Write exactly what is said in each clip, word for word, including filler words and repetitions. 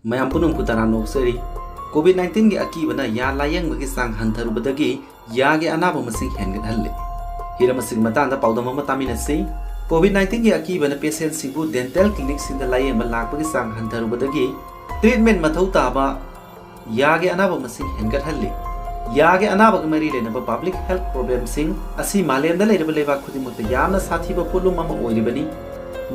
ꯃꯌꯥꯝ ꯄꯨꯝꯅꯃꯛꯄꯨ ꯇꯔꯥꯝꯅ ꯑꯣꯛꯆꯔꯤ꯫ ꯀꯣꯚꯤꯗ ꯅꯥꯏꯟꯇꯤꯟꯒꯤ ꯑꯀꯤꯕꯅ ꯌꯥ ꯂꯥꯌꯦꯡꯕꯒꯤ ꯆꯥꯡ ꯍꯟꯊꯔꯨꯕꯗꯒꯤ ꯌꯥꯒꯤ ꯑꯅꯥꯕ ꯃꯁꯤꯡ ꯍꯦꯟꯒꯠꯍꯜꯂꯤ꯫ ꯍꯤꯔꯝ ꯑꯁꯤꯒꯤ ꯃꯇꯥꯡꯗ ꯄꯥꯎꯗꯝ ꯑꯃ ꯇꯥꯃꯤꯟꯅꯁꯤ꯫ ꯀꯣꯚꯤꯗ ꯅꯥꯏꯟꯇꯤꯟꯒꯤ ꯑꯀꯤꯕꯅ ꯄꯦꯁꯦꯟꯁꯤꯡꯕꯨ ꯗꯦꯟꯇꯦꯜ ꯀ꯭ꯂꯤꯅꯤꯛꯁꯤꯡꯗ ꯂꯥꯌꯦꯡꯕ ꯂꯥꯛꯄꯒꯤ ꯆꯥꯡ ꯍꯟꯊꯔꯨꯕꯗꯒꯤ ꯇ꯭ꯔꯤꯠꯃꯦꯟ ꯃꯊꯧ ꯇꯥꯕ ꯌꯥꯒꯤ ꯑꯅꯥꯕ ꯃꯁꯤꯡ ꯍꯦꯟꯒꯠꯍꯜꯂꯤ꯫ ꯌꯥꯒꯤ ꯑꯅꯥꯕꯒ ꯃꯔꯤ ꯂꯩꯅꯕ ꯄꯕ꯭ꯂꯤꯛ ꯍꯦꯜꯊ ꯄ꯭ꯔꯣꯕ꯭ꯂꯦꯝꯁꯤꯡ ꯑꯁꯤ ꯃꯥꯂꯦꯝꯗ ꯂꯩꯔꯤꯕ ꯂꯩꯕꯥꯛ ꯈꯨꯗꯤꯡꯃꯛꯇ ꯌꯥꯝꯅ ꯁꯥꯊꯤꯕ ꯄꯣꯠꯂꯨꯝ ꯑꯃ ꯑꯣꯏꯔꯤꯕꯅꯤ꯫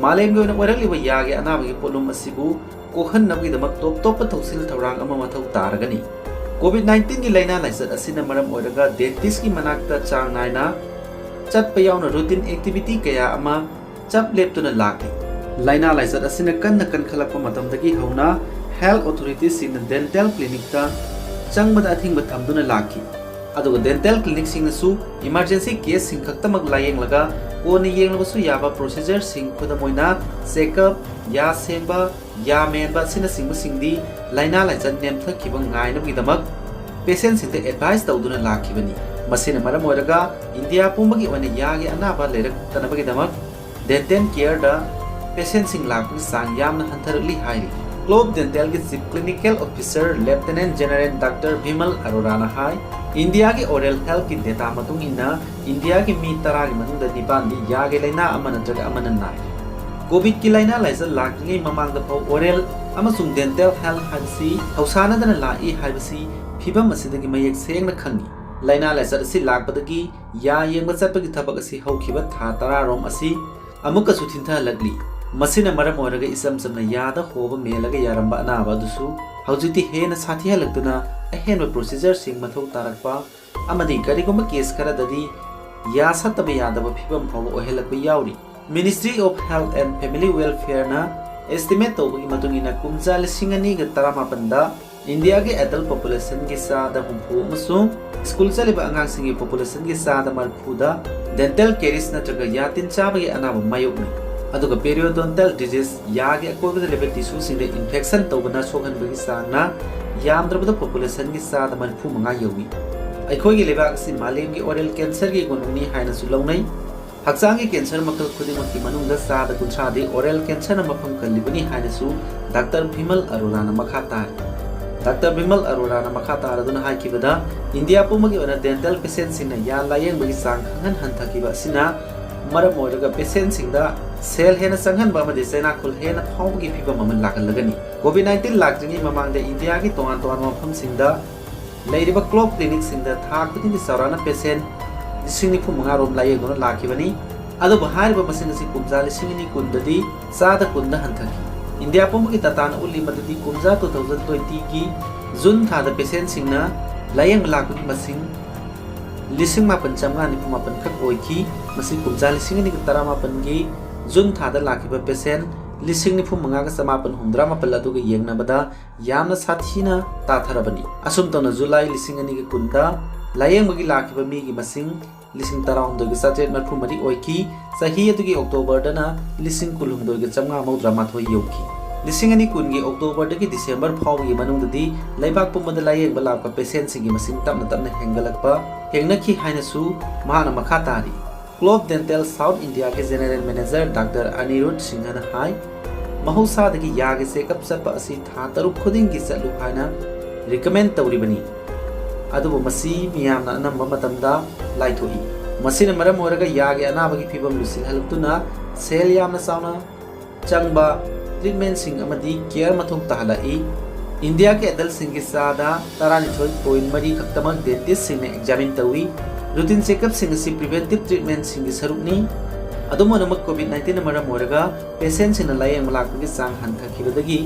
ꯃꯥꯂꯦꯝꯒꯤ ꯑꯣꯏꯅ ꯑꯣꯏꯔꯛꯂꯤꯕ ꯌꯥꯒꯤ ꯑꯅꯥꯕꯒꯤ ꯄꯣꯠꯂꯨꯝ ꯑꯁꯤꯕꯨ ꯀꯣꯛꯍꯟꯅꯕꯒꯤꯗꯃꯛ ꯇꯣꯞ ꯇꯣꯞꯄ ꯊꯧꯁꯤꯜ ꯊꯧꯔꯥꯡ ꯑꯃ ꯃꯊꯧ ꯇꯥꯔꯒꯅꯤ꯫ ꯀꯣꯚꯤꯗ ꯅꯥꯏꯟꯇꯤꯟꯒꯤ ꯂꯥꯏꯅꯥ ꯂꯥꯏꯆꯠ ꯑꯁꯤꯅ ꯃꯔꯝ ꯑꯣꯏꯔꯒ ꯗꯦꯟꯇꯤꯁꯀꯤ ꯃꯅꯥꯛꯇ ꯆꯥꯡ ꯅꯥꯏꯅ ꯆꯠꯄ ꯌꯥꯎꯅ ꯔꯨꯇꯤꯟ ꯑꯦꯛꯇꯤꯚꯤꯇꯤ ꯀꯌꯥ ꯑꯃ ꯆꯞ ꯂꯦꯞꯇꯨꯅ ꯂꯥꯛꯂꯤ꯫ ꯂꯥꯏꯅꯥ ꯂꯥꯏꯆꯠ ꯑꯁꯤꯅ ꯀꯟꯅ ꯀꯟꯈꯠꯂꯛꯄ ꯃꯇꯝꯗꯒꯤ ꯍꯧꯅ ꯍꯦꯜꯊ ꯑꯣꯊꯣꯔꯤꯇꯤꯁꯤꯡꯅ ꯗꯦꯟꯇꯦꯜ ꯀ꯭ꯂꯤꯅꯤꯛꯇ ꯆꯪꯕꯗ ꯑꯊꯤꯡꯕ ꯊꯝꯗꯨꯅ ꯂꯥꯛꯈꯤ꯫ ꯑꯗꯨꯒ ꯗꯦꯟꯇꯦꯜ ꯀ꯭ꯂꯤꯅꯤꯛꯁꯤꯡꯅꯁꯨ ꯏꯃꯔꯖꯦꯟꯁꯤ ꯀꯦꯁꯁꯤꯡ ꯈꯛꯇꯃꯛ ꯂꯥꯌꯦꯡꯂꯒ ꯀꯣꯟꯅ ꯌꯦꯡꯂꯕꯁꯨ ꯌꯥꯕ ꯄ꯭ꯔꯣꯁꯤꯖꯔꯁꯤꯡ, ꯈꯨꯗꯝ ꯑꯣꯏꯅ ꯆꯦꯛꯑꯞ, ꯌꯥ ꯁꯦꯡꯕ, ꯌꯥ ꯃꯦꯟꯕ ꯑꯁꯤꯅꯆꯤꯡꯕꯁꯤꯡꯗꯤ ꯂꯥꯏꯅꯥ ꯂꯥꯏꯆꯠ ꯅꯦꯝꯊꯈꯤꯕ ꯉꯥꯏꯅꯕꯒꯤꯗꯃꯛ ꯄꯦꯁꯦꯟꯁꯤꯡꯗ ꯑꯦꯗꯚꯥꯏꯁ ꯇꯧꯗꯨꯅ ꯂꯥꯛꯈꯤꯕꯅꯤ꯫ ꯃꯁꯤꯅ ꯃꯔꯝ ꯑꯣꯏꯔꯒ ꯏꯟꯗꯤꯌꯥ ꯄꯨꯝꯕꯒꯤ ꯑꯣꯏꯅ ꯌꯥꯒꯤ ꯑꯅꯥꯕ ꯂꯩꯔꯛꯇꯅꯕꯒꯤꯗꯃꯛ ꯗꯦꯟꯇꯦꯜ ꯀꯦꯌꯔꯗ ꯄꯦꯁꯦꯟꯁꯤꯡ ꯂꯥꯛꯄꯒꯤ ꯆꯥꯡ ꯌꯥꯝꯅ ꯍꯟꯊꯔꯛꯂꯤ ꯍꯥꯏꯔꯤ꯫ ꯒ꯭ꯂꯣꯕ ꯗꯦꯟꯇꯦꯜꯒꯤ chief clinical officer lieutenant general doctor Vimal ꯑꯔꯣꯔꯥꯅ ꯍꯥꯏ, ꯏꯟꯗꯤꯌꯥꯒꯤ ꯑꯣꯔꯦꯜ ꯍꯦꯜꯊꯀꯤ ꯗꯦꯇꯥ ꯃꯇꯨꯡ ꯏꯟꯅ ꯏꯟꯗꯤꯌꯥꯒꯤ ꯃꯤ ꯇꯔꯥꯒꯤ ꯃꯅꯨꯡꯗ ꯅꯤꯄꯥꯟꯗꯤ ꯌꯥꯒꯤ ꯂꯥꯏꯅꯥ ꯑꯃ ꯅꯠꯇ꯭ꯔꯒ ꯑꯃꯅ ꯅꯥꯏ꯫ ꯀꯣꯚꯤꯗꯀꯤ ꯂꯥꯏꯅꯥ ꯂꯥꯏꯆꯠ ꯂꯥꯛꯇ꯭ꯔꯤꯉꯩ ꯃꯃꯥꯡꯗ ꯐꯥꯎ ꯑꯣꯔꯦꯜ ꯑꯃꯁꯨꯡ ꯗꯦꯟꯇꯦꯜ ꯍꯦꯜꯊ ꯍꯥꯏꯕꯁꯤ ꯊꯧꯁꯥꯅꯗꯅ ꯂꯥꯛꯏ ꯍꯥꯏꯕꯁꯤ ꯐꯤꯚꯝ ꯑꯁꯤꯗꯒꯤ ꯃꯌꯦꯛ ꯁꯦꯡꯅ ꯈꯪꯏ꯫ ꯂꯥꯏꯅꯥ ꯂꯥꯏꯆꯠ ꯑꯁꯤ ꯂꯥꯛꯄꯗꯒꯤ ꯌꯥ ꯌꯦꯡꯕ ꯆꯠꯄꯒꯤ ꯊꯕꯛ ꯑꯁꯤ ꯍꯧꯈꯤꯕ ꯊꯥ ꯇꯔꯥꯔꯣꯝ ꯑꯁꯤ ꯑꯃꯨꯛꯀꯁꯨ ꯊꯤꯟꯊꯍꯜꯂꯛꯂꯤ꯫ ꯃꯁꯤꯅ ꯃꯔꯝ ꯑꯣꯏꯔꯒ ꯏꯆꯝ ꯆꯝꯅ ꯌꯥꯗ ꯍꯣꯕ ꯃꯦꯜꯂꯒ ꯌꯥꯔꯝꯕ ꯑꯅꯥꯕ ꯑꯗꯨꯁꯨ ꯍꯧꯖꯤꯛꯇꯤ ꯍꯦꯟꯅ ꯁꯥꯊꯤꯍꯜꯂꯛꯇꯨꯅ ꯑꯍꯦꯟꯕ ꯄ꯭ꯔꯣꯁꯤꯖꯔꯁꯤꯡ ꯃꯊꯧ ꯇꯥꯔꯛꯄ ꯑꯃꯗꯤ ꯀꯔꯤꯒꯨꯝꯕ ꯀꯦꯁ ꯈꯔꯗꯗꯤ ꯌꯥ ꯁꯠꯇꯕ ꯌꯥꯗꯕ ꯐꯤꯕꯝ ꯐꯥꯎꯕ ꯑꯣꯏꯍꯜꯂꯛꯄ ꯌꯥꯎꯔꯤ꯫ Ministry of Health and Family Welfareꯅ ꯑꯦꯁꯇꯤꯃꯦꯠ ꯇꯧꯕꯒꯤ ꯃꯇꯨꯡ ꯏꯟꯅ, ꯀꯨꯝꯖꯥ ꯂꯤꯁꯤꯡ ꯑꯅꯤꯒ ꯇꯔꯥꯃꯥꯄꯟꯗ ꯏꯟꯗꯤꯌꯥꯒꯤ ꯑꯦꯗꯜ ꯄꯣꯄꯨꯂꯦꯁꯟꯒꯤ ꯆꯥꯗ ꯍꯨꯝꯐꯨ ꯑꯃꯁꯨꯡ ꯁ꯭ꯀꯨꯜ ꯆꯠꯂꯤꯕ ꯑꯉꯥꯡꯁꯤꯡꯒꯤ ꯄꯣꯄꯨꯂꯦꯁꯟꯒꯤ ꯆꯥꯗ ꯃꯔꯤꯐꯨꯗ ꯗꯦꯟꯇꯦꯜ ꯀꯦꯔꯤꯁ ꯅꯠꯇ꯭ꯔꯒ ꯌꯥꯇꯤꯟ ꯆꯥꯕꯒꯤ ꯑꯅꯥꯕ ꯃꯥꯌꯣꯛꯅꯩ꯫ ꯑꯗꯨꯒ ꯄꯦꯔꯤꯑꯣꯗꯣꯟꯇꯦꯜ ꯗꯤꯖꯤꯖ, ꯌꯥꯒꯤ ꯑꯀꯣꯏꯕꯗ ꯂꯩꯕ ꯇꯤꯁꯨꯁꯤꯡꯗ ꯏꯟꯐꯦꯛꯁꯟ ꯇꯧꯕꯅ ꯁꯣꯛꯍꯟꯕꯒꯤ ꯆꯥꯡꯅ ꯌꯥꯝꯗ꯭ꯔꯕꯗ ꯄꯣꯄꯨꯂꯦꯁꯟꯒꯤ ꯆꯥꯗ ꯃꯔꯤꯐꯨ ꯃꯉꯥ ꯌꯧꯏ꯫ ꯑꯩꯈꯣꯏꯒꯤ ꯂꯩꯕꯥꯛ ꯑꯁꯤ ꯃꯥꯂꯦꯝꯒꯤ ꯑꯣꯔꯦꯜ ꯀꯦꯟꯁꯔꯒꯤ ꯀꯣꯅꯨꯡꯅꯤ ꯍꯥꯏꯅꯁꯨ ꯂꯧꯅꯩ꯫ ꯍꯛꯆꯥꯡꯒꯤ ꯀꯦꯟꯁꯔ ꯃꯈꯜ ꯈꯨꯗꯤꯡꯃꯛꯀꯤ ꯃꯅꯨꯡꯗ ꯆꯥꯗ ꯀꯨꯟꯊ꯭ꯔꯥꯗꯤ oral cancerꯅ ꯃꯐꯝ ꯀꯜꯂꯤꯕꯅꯤ ꯍꯥꯏꯅꯁꯨ ꯗꯥꯛꯇꯔ ꯕꯤꯃꯜ ꯑꯔꯣꯔꯥꯅ ꯃꯈꯥ ꯇꯥꯔꯤ꯫ ꯗꯥꯛꯇꯔ ꯕꯤꯃꯜ ꯑꯔꯣꯔꯥꯅ ꯃꯈꯥ ꯇꯥꯔꯗꯨꯅ ꯍꯥꯏꯈꯤꯕꯗ, ꯏꯟꯗꯤꯌꯥ ꯄꯨꯝꯕꯒꯤ ꯑꯣꯏꯅ dental patientꯁꯤꯡꯅ ꯌꯥ ꯂꯥꯌꯦꯡꯕꯒꯤ ꯆꯥꯡ ꯈꯪꯍꯟ ꯍꯟꯊꯈꯤꯕ ꯑꯁꯤꯅ ꯃꯔꯝ ꯑꯣꯏꯔꯒ patientꯁꯤꯡꯗ ꯁꯦꯜ ꯍꯦꯟꯅ ꯆꯪꯍꯟꯕ ꯑꯃꯗꯤ ꯆꯩꯅꯥ ꯈꯨꯜ ꯍꯦꯟꯅ ꯐꯥꯎꯕꯒꯤ ꯐꯤꯚꯝ ꯑꯃ ꯂꯥꯛꯍꯜꯂꯒꯅꯤ꯫ COVID nineteen ꯂꯥꯛꯇ꯭ꯔꯤꯉꯩ ꯃꯃꯥꯡꯗ ꯏꯟꯗꯤꯌꯥꯒꯤ ꯇꯣꯉꯥꯟ ꯇꯣꯉꯥꯟꯕ ꯃꯐꯝꯁꯤꯡꯗ ꯂꯩꯔꯤꯕ Clover Clinicꯁꯤꯡꯗ ꯊꯥ ꯈꯨꯗꯤꯡꯒꯤ ꯆꯥꯎꯔꯥꯛꯅ patient ꯂꯤꯁꯤꯡ ꯅꯤꯐꯨ ꯃꯉꯥ ꯔꯣꯝ ꯂꯥꯌꯦꯡꯗꯨꯅ ꯂꯥꯛꯈꯤꯕꯅꯤ꯫ ꯑꯗꯨꯕꯨ ꯍꯥꯏꯔꯤꯕ ꯃꯁꯤꯡ ꯑꯁꯤ ꯀꯨꯝꯖꯥ ꯂꯤꯁꯤꯡ ꯑꯅꯤ ꯀꯨꯟꯗꯗꯤ ꯆꯥꯗ ꯀꯨꯟꯗ ꯍꯟꯊꯈꯤ꯫ ꯏꯟꯗꯤꯌꯥ ꯄꯨꯝꯕꯒꯤ dataꯅ ꯎꯠꯂꯤ ꯃꯗꯨꯗꯤ ꯀꯨꯝꯖꯥ two thousand twentyꯒꯤ June ꯊꯥꯗ patientꯁꯤꯡꯅ ꯂꯥꯌꯦꯡꯕ ꯂꯥꯛꯄꯒꯤ ꯃꯁꯤꯡ ꯂꯤꯁꯤꯡ ꯃꯥꯄꯟ ꯆꯥꯝꯃꯉꯥ ꯅꯤꯐꯨ ꯃꯥꯄꯟ ꯈꯛ ꯑꯣꯏꯈꯤ꯫ ꯃꯁꯤ ꯀꯨꯝꯖꯥ ꯂꯤꯁꯤꯡ ꯑꯅꯤꯒ ꯇꯔꯥꯃꯥꯄꯟꯒꯤ June ꯊꯥꯗ ꯂꯥꯛꯈꯤꯕ patient ꯂꯤꯁꯤꯡ ꯅꯤꯐꯨ ꯃꯉꯥꯒ ꯆꯥꯃꯥꯄꯟ ꯍꯨꯝꯗ꯭ꯔꯥ ꯃꯥꯄꯟ ꯑꯗꯨꯒ ꯌꯦꯡꯅꯕꯗ ꯌꯥꯝꯅ ꯁꯥꯊꯤꯅ ꯇꯥꯊꯔꯕꯅꯤ꯫ ꯑꯁꯨꯝ ꯇꯧꯅ July ꯂꯤꯁꯤꯡ ꯑꯅꯤꯒ ꯀꯨꯟꯗ ꯂꯥꯌꯦꯡꯕꯒꯤ ꯂꯥꯛꯈꯤꯕ ꯃꯤꯒꯤ ꯃꯁꯤꯡ ꯂꯤꯁꯤꯡ ꯇꯔꯥꯍꯨꯝꯗꯣꯏꯒ ꯆꯥꯇ꯭ꯔꯦꯠ ꯃꯔꯤꯐꯨ ꯃꯔꯤ ꯑꯣꯏꯈꯤ꯫ ꯆꯍꯤ ꯑꯗꯨꯒꯤ Octoberꯗꯅ ꯂꯤꯁꯤꯡ ꯀꯨꯟꯍꯨꯝꯗꯣꯏꯒ ꯆꯥꯝꯃꯉꯥ ꯃꯧꯗ꯭ꯔꯥ ꯃꯥꯊꯣꯏ ꯌꯧꯈꯤ꯫ ꯂꯤꯁꯤꯡ ꯑꯅꯤ ꯀꯨꯟꯒꯤ Octoberꯗꯒꯤ December ꯐꯥꯎꯕꯒꯤ ꯃꯅꯨꯡꯗꯗꯤ ꯂꯩꯕꯥꯛ ꯄꯨꯝꯕꯗ ꯂꯥꯌꯦꯡꯕ ꯂꯥꯛꯄ patientꯁꯤꯡꯒꯤ ꯃꯁꯤꯡ ꯇꯞꯅ ꯇꯞꯅ ꯍꯦꯟꯒꯠꯂꯛꯄ ꯊꯦꯡꯅꯈꯤ ꯍꯥꯏꯅꯁꯨ ꯃꯍꯥꯛꯅ ꯃꯈꯥ ꯇꯥꯔꯤ꯫ Clover Dental South Indiaꯒꯤ General Manager ꯗꯥꯛꯇꯔ ꯑꯅꯤꯔꯨꯗ ꯁꯤꯡꯍꯅ ꯍꯥꯏ, ꯃꯍꯧꯁꯥꯗꯒꯤ ꯌꯥꯒꯤ checkup ꯆꯠꯄ ꯑꯁꯤ ꯊꯥ ꯇꯔꯨꯛ ꯈꯨꯗꯤꯡꯒꯤ ꯆꯠꯂꯨ ꯍꯥꯏꯅ recommend ꯇꯧꯔꯤꯕꯅꯤ꯫ ꯑꯗꯨꯕꯨ ꯃꯁꯤ ꯃꯤꯌꯥꯝꯅ ꯑꯅꯝꯕ ꯃꯇꯝꯗ ꯂꯥꯏꯊꯣꯛꯏ꯫ ꯃꯁꯤꯅ ꯃꯔꯝ ꯑꯣꯏꯔꯒ ꯌꯥꯒꯤ ꯑꯅꯥꯕꯒꯤ ꯐꯤꯚꯝ ꯂꯨꯁꯤꯜꯍꯜꯂꯛꯇꯨꯅ ꯁꯦꯜ ꯌꯥꯝꯅ ꯆꯥꯎꯅ ꯆꯪꯕ treatmentꯁꯤꯡ ꯑꯃꯗꯤ care ꯃꯊꯧ ꯇꯥꯍꯜꯂꯛꯏ꯫ ꯏꯟꯗꯤꯌꯥꯒꯤ adultꯁꯤꯡꯒꯤ ꯆꯥꯗ ꯇꯔꯥꯅꯤꯊꯣꯏ point ꯃꯔꯤ ꯈꯛꯇꯃꯛ dentistꯁꯤꯡꯅ examine ꯇꯧꯏ꯫ Routine checkupꯁꯤꯡ ꯑꯁꯤ preventive treatmentꯁꯤꯡꯒꯤ ꯁꯔꯨꯛꯅꯤ꯫ ꯑꯗꯨꯝ ꯑꯣꯏꯅꯃꯛ, COVID nineteenꯅ ꯃꯔꯝ ꯑꯣꯏꯔꯒ patientꯁꯤꯡꯅ ꯂꯥꯌꯦꯡꯕ ꯂꯥꯛꯄꯒꯤ ꯆꯥꯡ ꯍꯟꯊꯈꯤꯕꯗꯒꯤ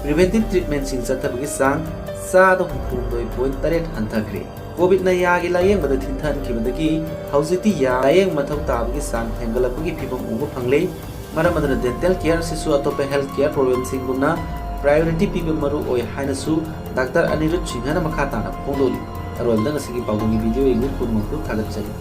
preventive treatmentꯁꯤꯡ ꯆꯠꯊꯕꯒꯤ ꯆꯥꯡ ꯆꯥꯗ ꯍꯨꯝꯐꯨꯍꯨꯝꯗꯣꯏ point ꯇꯔꯦꯠ ꯍꯟꯊꯈ꯭ꯔꯦ꯫ COVIDꯅ ꯌꯥꯒꯤ ꯂꯥꯌꯦꯡꯕꯗ ꯊꯤꯡꯊꯍꯟꯈꯤꯕꯗꯒꯤ ꯍꯧꯖꯤꯛꯇꯤ ꯌꯥ ꯂꯥꯌꯦꯡ ꯃꯊꯧ ꯇꯥꯕꯒꯤ ꯆꯥꯡ ꯍꯦꯟꯒꯠꯂꯛꯄꯒꯤ ꯐꯤꯚꯝ ꯎꯕ ꯐꯪꯂꯦ꯫ ꯃꯔꯝ ꯑꯗꯨꯅ dental care ꯑꯁꯤꯁꯨ ꯑꯇꯣꯞꯄ health care problemꯁꯤꯡꯒꯨꯝꯅ priority ꯄꯤꯕ ꯃꯔꯨ ꯑꯣꯏ ꯍꯥꯏꯅꯁꯨ ꯗꯥꯛꯇꯔ ꯑꯅꯤꯔꯨꯗ ꯁꯤꯡꯍꯅ ꯃꯈꯥ ꯇꯥꯅ ꯐꯣꯡꯗꯣꯛꯂꯤ꯫ ꯑꯔꯣꯏꯕꯗ ꯉꯁꯤꯒꯤ ꯄꯥꯎꯗꯝꯒꯤ video ꯌꯦꯡꯕꯤꯕꯒꯤꯗꯃꯛ ꯊꯥꯒꯠꯆꯔꯤ꯫